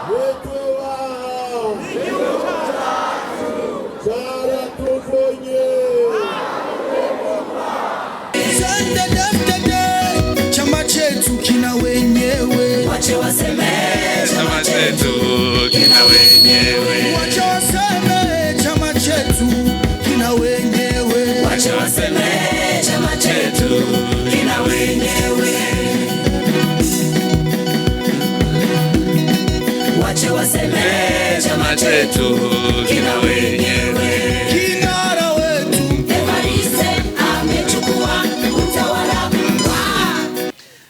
Nitubaha cyaratuvunye. CNDD-FDD, chama chetu kina wenyewe. Wache waseme. Chama chetu kina wenyewe. Wache waseme, chama chetu kina wenyewe. Wache waseme, chama chetu kina wenyewe. Wache waseme, chama chetu kina wenyewe. Kinara wetu Evariste amechukua utawala.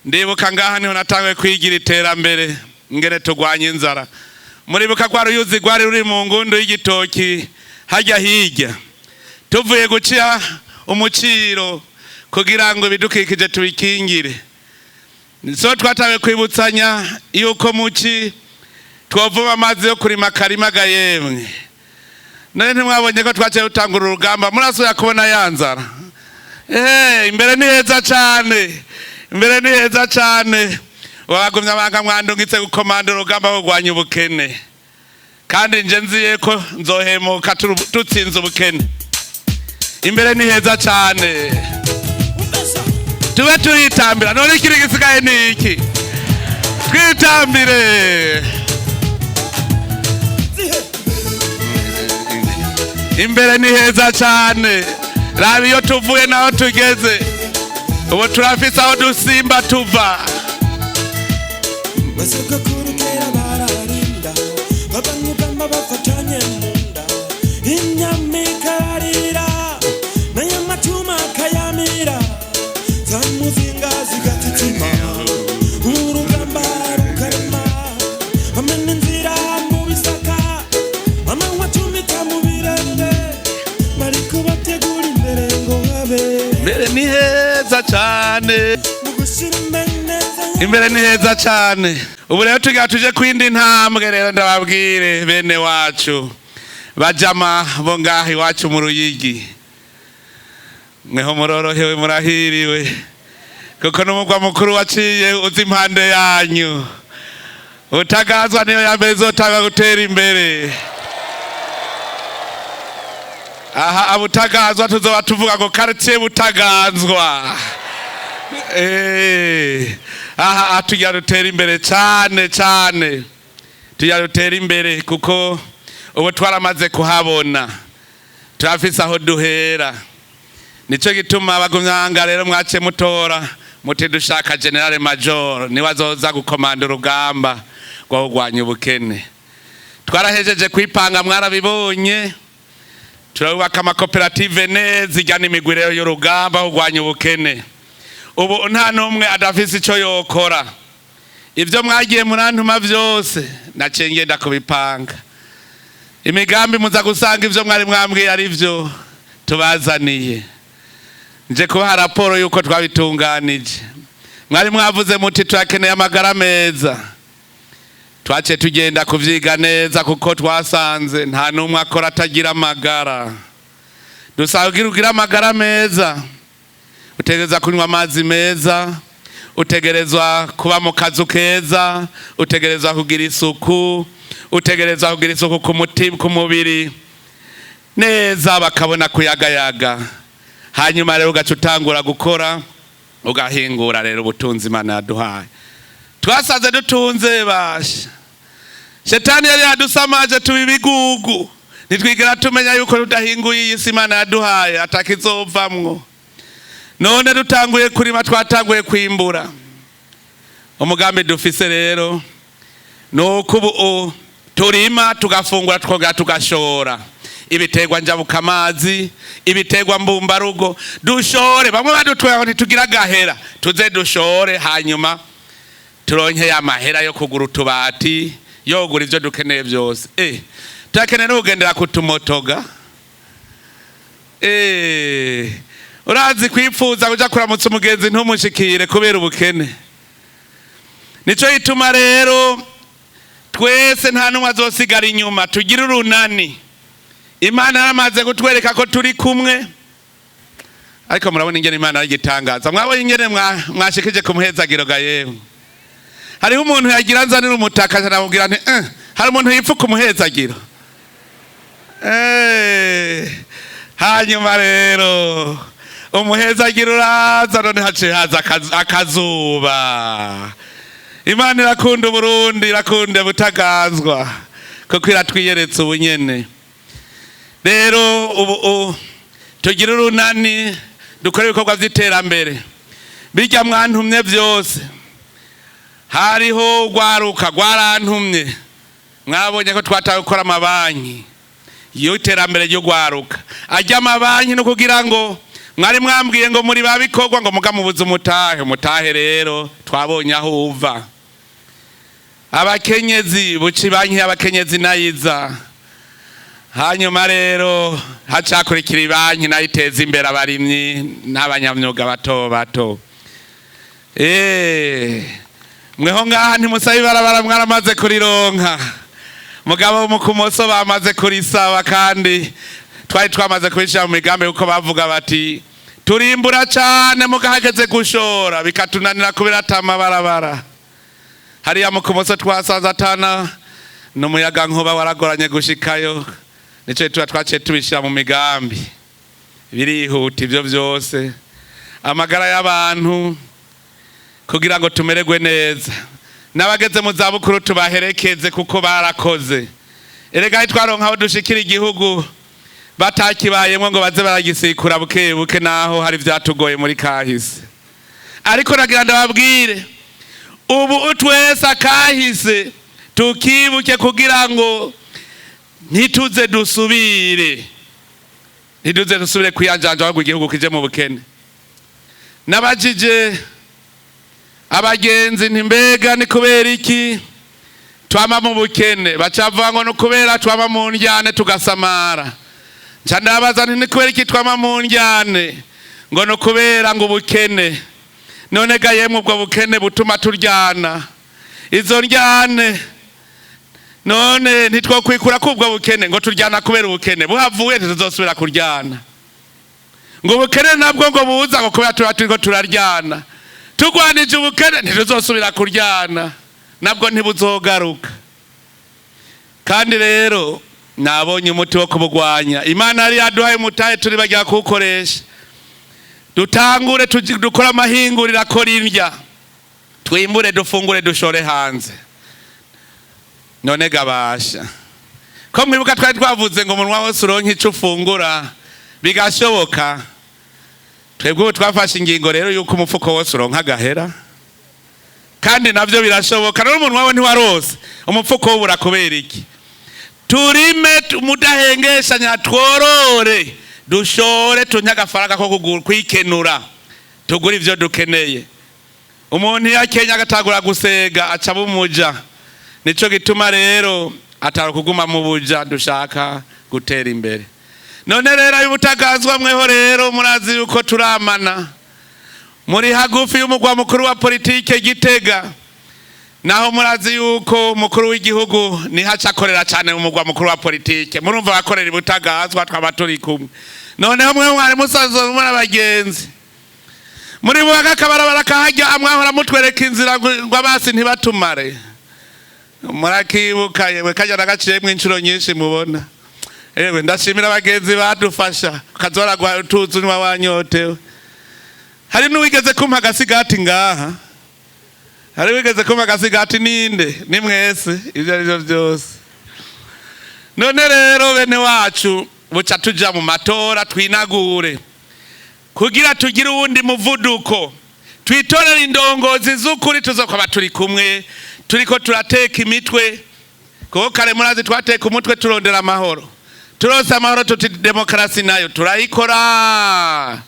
Ndibuka ngaha niho natanguye kwigira iterambere, ngene turwanya inzara. Muribuka kwa ruyuzi rwari ruri mu ngundu y'igitoki hajya hirya, tuvuye guca umuciro kugira ngo ibidukikije tubikingire. So twatanguye kwibutsanya yuko muci twovoma amazi yo kurima akarima gayemwe. None ntimwabonye ko twaciye dutangura urugamba? Murasubira kubona ya nzara? Imbere ni heza cane, imbere ni heza cane. Wagumye abanga mwandungitse gukomanda urugamba rwo kurwanya ubukene, kandi nje nziye ko nzohemuka dutsinze ubukene. Imbere ni heza cane, tube turitambira. None ikiri gisigaye ni iki? Twitambire, imbere ni heza cane. Raba iyo tuvuye naho tugeze ubu, turafise aho dusimba tuva. Basogokuru kera bararinda, babanyugamba bafatanye mu nda, inyama ikararira nayo amacuma akayamira, za muzinga zigatitima, urugamba rukarema, bamena inzira mu bisaka, amanywa acumita mu birenge, bariko bategura imbere ngo habe. Imbere ni heza cane. Mu gushira imbere neza. Imbere ni heza cane. Ubu rero tugira tuje kwindi ntambwe. Rero ndababwire, bene wacu bajama bo ngaha iwacu mu Ruyigi, mweho murorohewe, murahiriwe, kuko n'umugwa mukuru waciye uza impande yanyu. Utagazwa niyo ya mbere izotanga gutera imbere. Aha abutagazwa tuzoba tuvuga ngo quartier Butaganzwa. Aha tugira dutera imbere cane cane, tugira dutera imbere kuko ubu twaramaze kuhabona, turafise aho duhera. Nico gituma abagumyanga rero mwace mutora muti dushaka général major, niwe azoza gukomanda urugamba rwo kurwanya ubukene. Twarahejeje kwipanga, mwarabibonye, turubaka amakoperative neza, ijyana imigwi rero y'urugamba rwo kurwanya ubukene. Ubu nta n'umwe adafise ico yokora. Ibyo mwagiye murantuma byose naciye ngenda kubipanga imigambi, muza gusanga ibyo mwari mwambwiye ari byo tubazaniye. Nje kubaha raporo y'uko twabitunganije. Mwari mwavuze muti turakeneye amagara meza. Twaciye tugenda kuvyiga neza, kuko twasanze nta n'umwe akora atagira amagara. Dusaba kugira ugire amagara meza, utegereza kunywa amazi meza, utegerezwa kuba mu kazu keza, utegerezwa kugira isuku, utegerezwa kugira isuku ku mutima, ku mubiri neza, bakabona kuyagayaga. Hanyuma rero ugaca utangura gukora, ugahingura rero ubutunzi Imana yaduhaye. Twasanze dutunze basha. Shetani yari yadusamaje tuba ibigugu, ntitwigera tumenya yuko tudahinguye iyi si Imana yaduhaye atakizovamwo. None dutanguye kurima, twatanguye kwimbura. Umugambi dufise rero ni uko ubu turima, tugafungura, tukongera tugashora ibiterwa njabukamazi, ibiterwa mbumbarugo, dushore. Bamwe badutwaye ngo ntitugira agahera, tuze dushore, hanyuma turonke ya mahera yo kugura utubati, yo kugura ivyo dukeneye byose. Turakeneye no kugendera ku tumotoga. Urazi kwipfuza kuja kuramutsa umugenzi ntumushikire kubera ubukene. Nico gituma rero twese, nta n'umwe azosigara inyuma, tugire urunani. Imana yaramaze kutwereka ko turi kumwe. Ariko murabona ingene Imana ari igitangaza? Mwabonye ingene mwashikije ku muhezagiro ga? Yewe, hariho umuntu yagira nzanira umutaka, namubwira nti: Hari umuntu yipfuka umuhezagiro. Hanyuma rero umuhezagiro uraza, none haciye haza akazuba. Imana irakunda Uburundi, irakunda Butaganzwa, kuko iratwiyeretse ubunyene. Rero ubu tugire urunani, dukore ibikorwa vy'iterambere. Bijya mwantumye vyose, hariho rwaruka rwarantumye, mwabonye ko twatawe gukora amabanki y'iterambere ry'urwaruka. Ajya amabanki no kugira ngo mwari mwambwiye ngo muri babikorwa ngo muga mubuze umutahe. Umutahe rero twabonye aho uva. Abakenyezi buca banki y'abakenyezi nayiza. Hanyuma rero hacakurikira ibanki nayo iteza imbere abarimyi n'abanyamyuga bato bato. Mweho ngaha ntimusaba ibarabara, mwaramaze kurironka. Mugabo mu kumoso bamaze kurisaba, kandi twari twamaze kubishira mu migambi, kuko bavuga bati turimbura cane mugahageze gushora bikatunanira kubera atamabarabara. Hariya mu kumoso twasanze atana n'umuyaga nkuba, waragoranye gushikayo, nico tuba twaciye tubishira mu migambi. Birihuta ivyo vyose, amagara y'abantu kugira ngo tumererwe neza, n'abageze mu zabukuru tubaherekeze kuko barakoze. Erega twaronka aho dushikira igihugu batakibayemwo ngo baze baragisikura buke buke, naho hari vyatugoye muri kahise. Ariko nagira ndababwire, ubu twese akahise tukibuke kugira ngo ntituze dusubire kwiyanjanja ahubwo igihugu kije mu bukene. Nabajije abagenzi nti mbega ni kubera iki twama mu bukene? Bacavuga ngo ni kubera twama mu ndyane tugasamara. Nca ndabaza nti ni kubera iki twama mu ndyane? Ngo ni kubera ngo ubukene. None ga yemwe ubwo bukene butuma turyana izo ndyane, none ntitwokwikura ko ubwo bukene ngo turyana kubera ubukene buhavuye ntituzosubira kuryana. Ngo ubukene nabwo ngo buza ngo kubera tuba turiko turaryana, tugwanije ubukene ntituzosubira kuryana, nabwo ntibuzogaruka. Kandi rero nabonye umuti wo kubugwanya. Imana yari yaduhaye umutahe, turi bagiye kuwukoresha. Dutangure dukore amahinguriro akora indya, twimbure, dufungure, dushore hanze. None gabasha ko mwibuka twari twavuze ngo umunwa wose uronke ico ufungura bigashoboka. Twebwe ubu twafashe ingingo rero yuko umufuko wose uronka agahera, kandi navyo birashoboka. Rero umunwa we ntiwarose, umufuko wubura kubera iki? Turime mudahengeshanya, tworore, dushore, tunye agafaranga ko kwikenura, tugure ivyo dukeneye. Umuntu iyo akenye agatangura gusega aca bumuja. Nico gituma rero atari kuguma mu buja, dushaka gutera imbere. None rero ay'Ubutaganzwa mweho rero murazi yuko turamana muri hagufi y'umugwa mukuru wa politike Gitega, naho murazi yuko umukuru w'igihugu niho aca akorera cane mu mugwa mukuru wa politike. Murumva abakorera Ibutaganzwa twaba turi kumwe. Noneho mwe mwari musanzwe muri abagenzi, muri bubaka akabarabara kahajya, mwahora mutwereka inzira ngo abasi ntibatumare. Murakibuka yewe kajya nagaciyemwo inshuro nyinshi mubona. Ewe ndashimira abagenzi badufasha ukazora tuzi unywa wanyotewe. Hari n'uwigeze kumpa agasigati ngaha, hari uwigeze kumpa agasigati ninde? Ni mwese ivyo arivyo vyose. None rero bene wacu, buca tuja mu matora twinagure kugira tugire uwundi muvuduko, twitorere indongozi z'ukuri tuzokwaba turi kumwe, turiko turateka imitwe. Kuko kare murazi twateka umutwe turondera amahoro, turose amahoro tuti demokarasi nayo turayikora.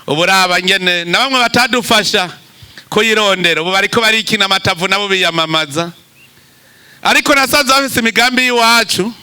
Ubu raba ngene na bamwe batadufasha kuyirondera ubu bariko barikina amatavu nabo biyamamaza. Ariko nasanze bafise imigambi y'iwacu,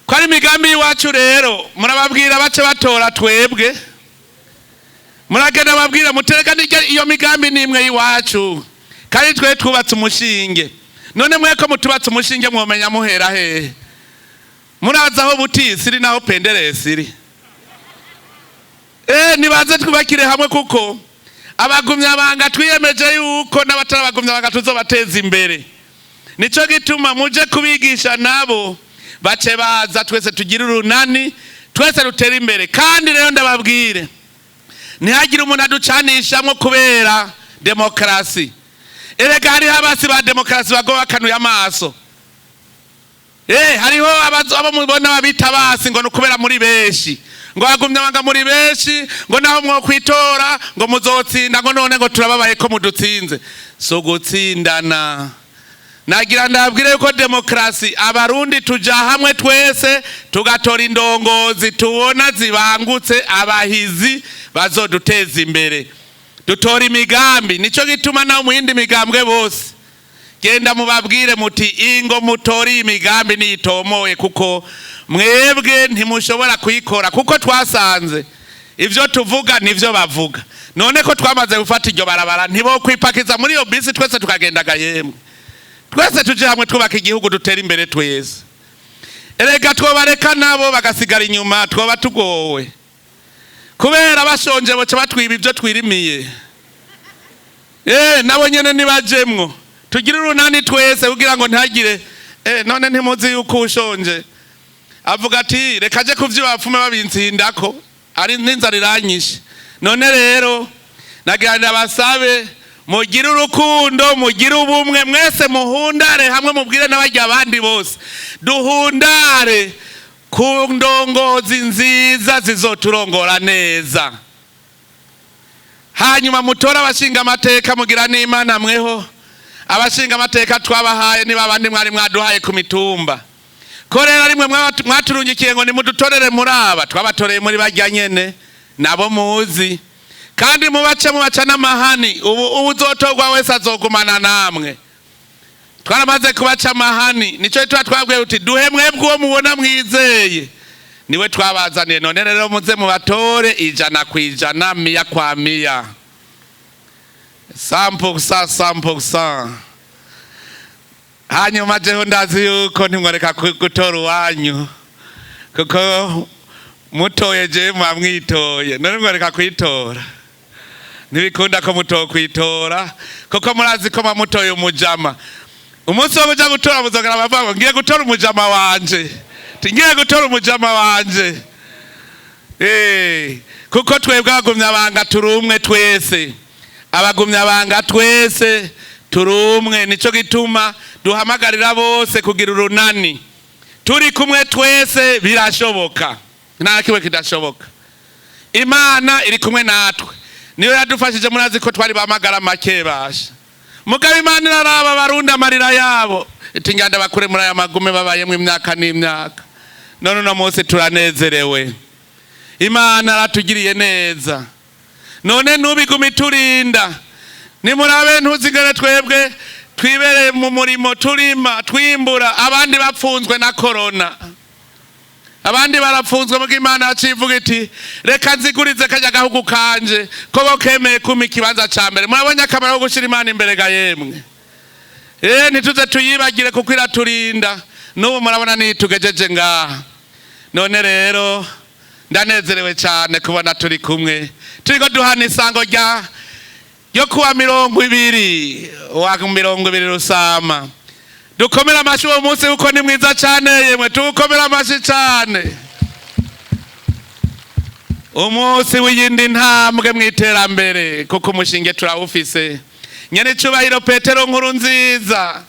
ko ari imigambi y'iwacu. Rero murababwira bace batora twebwe, muragenda babwira mutereka iyo migambi ni imwe y'iwacu, kandi twe twubatse umushinge. None mwe ko mutubatse umushinge mwomenya muhera hehe? Muraza aho butisi iri naho penderesi iri. Nibaze twubakire hamwe, kuko abagumyabanga twiyemeje yuko n'abatarabagumyabanga tuzobateza imbere. Nico gituma muje kubigisha nabo bace baza, twese tugire urunani, twese rutere imbere. Kandi rero ndababwire, ntihagire umuntu aducanishamwo kubera demokarasi. Erega hariho abasi ba demokarasi bago bakanuye amaso. Hariho abo mubona babita basi ngo nukubera muri benshi, ngo bagumye banga muri benshi, ngo naho mwokwitora ngo muzotsinda, ngo none ngo turababaye ko mudutsinze. So gutsindana, nagira ndabwire yuko demokarasi abarundi tuja hamwe twese tugatora indongozi tubona zibangutse, abahizi bazoduteza imbere, dutora imigambi. Nico gituma naho mu yindi migambwe bose genda mubabwire muti ingo mutori imigambi niyitomoye, kuko mwebwe ntimushobora kuyikora, kuko twasanze ivyo tuvuga nivyo bavuga. None ko twamaze gufata iryo barabara, ntibo kwipakiza muri iyo bisi twese tukagendaga? Yemwe, twese tuje hamwe twubaka igihugu, dutera imbere twese. Erega twobareka nabo bagasigara inyuma, twoba tugowe, kubera bashonje boca batwiba ivyo twirimiye. Nabo nyene nibajemwo, tugire urunani twese kugira ngo ntagire. None ntimuzi yuko ushonje avuga ati reka aje kuvyo bapfume babintsindako, ari n'inzara iranyishe. None rero nagira ndabasabe mugire urukundo, mugire ubumwe, mwese muhundare hamwe, mubwire n'abarya abandi bose duhundare ku ndongozi nziza zizoturongora neza. Hanyuma mutore abashinga amateka, mugira n'Imana mweho abashinga amateka twabahaye niba abandi mwari mwaduhaye ku mitumba. Ko rero rimwe mwaturungikiye ngo nimudutorere muri aba, twabatoreye muri barya nyene nabo muzi, kandi mubace mubaca n'amahani. Ubu uzotorwa wese azogumana namwe, twaramaze kubaca amahani. Nico tuba twabwiye uti duhe mwebwe uwo mubona mwizeye, niwe twabazaniye. None rero muze mubatore 100%, mia kwa mia, 100%, 100%. Hanyuma jeho ndazi yuko ntimworeka gutora uwanyu, kuko mutoye jewe mwamwitoye. None mworeka kwitora? Ntibikunda ko mutokwitora, kuko murazi ko mwamutoye umujama. Umunsi wo kuja gutora muzogera bavuga ngo ngiye gutora umujama wanje, ngiye gutora umujama wanje. Kuko twebwe abagumyabanga turi umwe twese, abagumyabanga twese turi umwe. Nico gituma duhamagarira bose kugira urunani, turi kumwe twese birashoboka, nta kimwe kidashoboka. Imana iri kumwe natwe, niyo yadufashije. Murazi ko twari bamagara make basha, mugabo Imana iraraba abarundi amarira yabo, iti nganda bakure muri aya magume babayemwo imyaka n'imyaka. None uno munsi turanezerewe, Imana aratugiriye neza. None nubiguma iturinda, nimurabe ntuzigere twebwe twibereye mu murimo turima twimbura, abandi bapfunzwe na korona, abandi barapfunzwe. Muga Imana yacivuga iti reka nzigurize kajya gahugu kanje ko bo kemeye kumpa ikibanza ca mbere. Murabonye akamaro ko gushira Imana imbere ga yemwe? Ntituze tuyibagire, kuko iraturinda. N'ubu murabona nitugejeje ngaha. None rero ndanezerewe cyane kubona turi kumwe, turiko duhana isango rya yo kuwa 20 wa 20 Rusama. Dukomere amashi uwo munsi kuko ni mwiza cyane. Yemwe, tuwukomere amashi cyane, umunsi w'iyindi ntambwe mu iterambere, kuko umushinge turawufise. Nyene icubahiro Petero Nkuru Nziza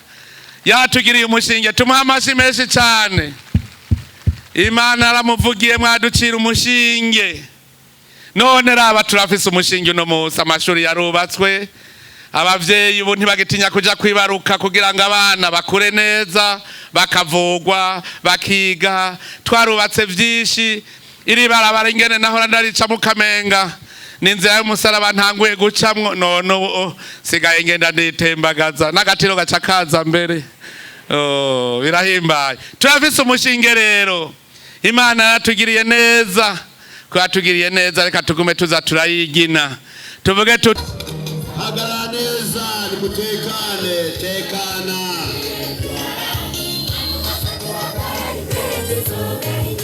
yatugiriye umushinge, tumuha amashi menshi cyane. Imana aramuvugiye mwaducira umushinge. None raba turafise umushinge uno munsi, amashuri yarubatswe, abavyeyi ubu ntibagitinya kuja kwibaruka kugira ngo abana bakure neza, bakavugwa, bakiga. Twarubatse vyinshi. Iri barabara ingene nahora ndarica mu Kamenga n'inzira y'umusaraba ntanguye gucamwo, none ubu sigaye ngenda nditembagaza n'agatiro gaca kaza mbere. Birahimbaye, turafise umushinge rero. Imana yatugiriye neza, ko yatugiriye neza, reka tugume tuza turayigina, tuvuge Hagarara neza, nimutekane, tekana.